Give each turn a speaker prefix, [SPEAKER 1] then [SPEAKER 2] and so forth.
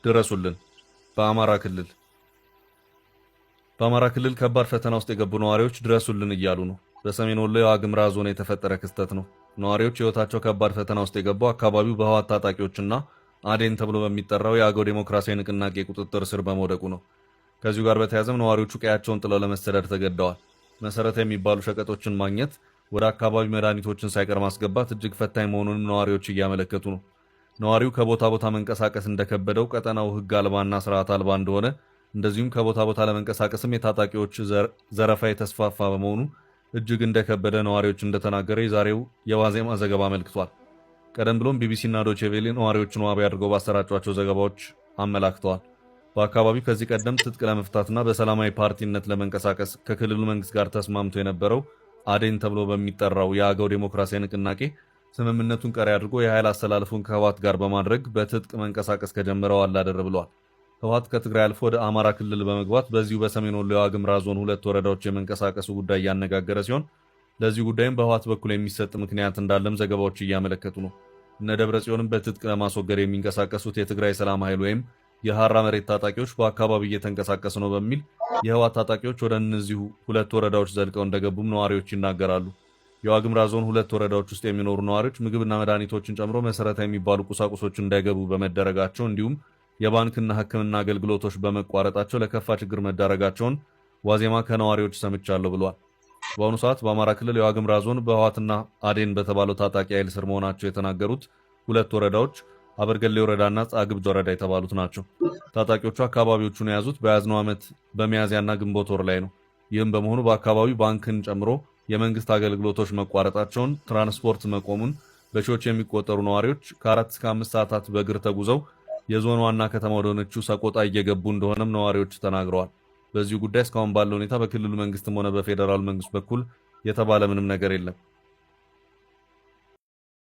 [SPEAKER 1] ድረሱልን። በአማራ ክልል በአማራ ክልል ከባድ ፈተና ውስጥ የገቡ ነዋሪዎች ድረሱልን እያሉ ነው። በሰሜን ወሎ የዋግኽምራ ዞን የተፈጠረ ክስተት ነው። ነዋሪዎች ሕይወታቸው ከባድ ፈተና ውስጥ የገባው አካባቢው በህወሓት ታጣቂዎችና አዴን ተብሎ በሚጠራው የአገው ዴሞክራሲያዊ ንቅናቄ ቁጥጥር ስር በመውደቁ ነው። ከዚሁ ጋር በተያያዘም ነዋሪዎቹ ቀያቸውን ጥለው ለመሰደድ ተገደዋል። መሰረታዊ የሚባሉ ሸቀጦችን ማግኘት፣ ወደ አካባቢው መድኃኒቶችን ሳይቀር ማስገባት እጅግ ፈታኝ መሆኑንም ነዋሪዎች እያመለከቱ ነው። ነዋሪው ከቦታ ቦታ መንቀሳቀስ እንደከበደው፣ ቀጠናው ሕግ አልባና ስርዓት አልባ እንደሆነ፣ እንደዚሁም ከቦታ ቦታ ለመንቀሳቀስም የታጣቂዎች ዘረፋ የተስፋፋ በመሆኑ እጅግ እንደከበደ ነዋሪዎች እንደተናገረ የዛሬው የዋዜማ ዘገባ አመልክቷል። ቀደም ብሎም ቢቢሲና ዶቼ ቬለ ነዋሪዎችን ዋቢ አድርገው ባሰራጯቸው ዘገባዎች አመላክተዋል። በአካባቢው ከዚህ ቀደም ትጥቅ ለመፍታትና በሰላማዊ ፓርቲነት ለመንቀሳቀስ ከክልሉ መንግስት ጋር ተስማምቶ የነበረው አዴን ተብሎ በሚጠራው የአገው ዴሞክራሲያዊ ንቅናቄ ስምምነቱን ቀሪ አድርጎ የኃይል አሰላለፉን ከህወሓት ጋር በማድረግ በትጥቅ መንቀሳቀስ ከጀመረ ዋል አደር ብሏል። ህወሓት ከትግራይ አልፎ ወደ አማራ ክልል በመግባት በዚሁ በሰሜን ወሎ የዋግኽምራ ዞን ሁለት ወረዳዎች የመንቀሳቀሱ ጉዳይ እያነጋገረ ሲሆን፣ ለዚሁ ጉዳይም በህወሓት በኩል የሚሰጥ ምክንያት እንዳለም ዘገባዎች እያመለከቱ ነው። እነ ደብረ ጽዮንም በትጥቅ ለማስወገድ የሚንቀሳቀሱት የትግራይ ሰላም ኃይል ወይም የሐራ መሬት ታጣቂዎች በአካባቢ እየተንቀሳቀሱ ነው በሚል የህወሓት ታጣቂዎች ወደ እነዚሁ ሁለት ወረዳዎች ዘልቀው እንደገቡም ነዋሪዎች ይናገራሉ። የዋግኽምራ ዞን ሁለት ወረዳዎች ውስጥ የሚኖሩ ነዋሪዎች ምግብና መድኃኒቶችን ጨምሮ መሰረታዊ የሚባሉ ቁሳቁሶች እንዳይገቡ በመደረጋቸው፣ እንዲሁም የባንክና ሕክምና አገልግሎቶች በመቋረጣቸው ለከፋ ችግር መዳረጋቸውን ዋዜማ ከነዋሪዎች ሰምቻለሁ ብሏል። በአሁኑ ሰዓት በአማራ ክልል የዋግኽምራ ዞን በህወሓትና አዴን በተባለው ታጣቂ ኃይል ስር መሆናቸው የተናገሩት ሁለት ወረዳዎች አበርገሌ ወረዳና ጻግብጅ ወረዳ የተባሉት ናቸው። ታጣቂዎቹ አካባቢዎቹን የያዙት በያዝነው ዓመት በሚያዝያና ግንቦት ወር ላይ ነው። ይህም በመሆኑ በአካባቢው ባንክን ጨምሮ የመንግስት አገልግሎቶች መቋረጣቸውን፣ ትራንስፖርት መቆሙን፣ በሺዎች የሚቆጠሩ ነዋሪዎች ከ4 እስከ 5 ሰዓታት በእግር ተጉዘው የዞን ዋና ከተማ ወደሆነችው ሰቆጣ እየገቡ እንደሆነም ነዋሪዎቹ ተናግረዋል። በዚሁ ጉዳይ እስካሁን ባለው ሁኔታ በክልሉ መንግስትም ሆነ በፌዴራሉ መንግስት በኩል የተባለ ምንም ነገር የለም።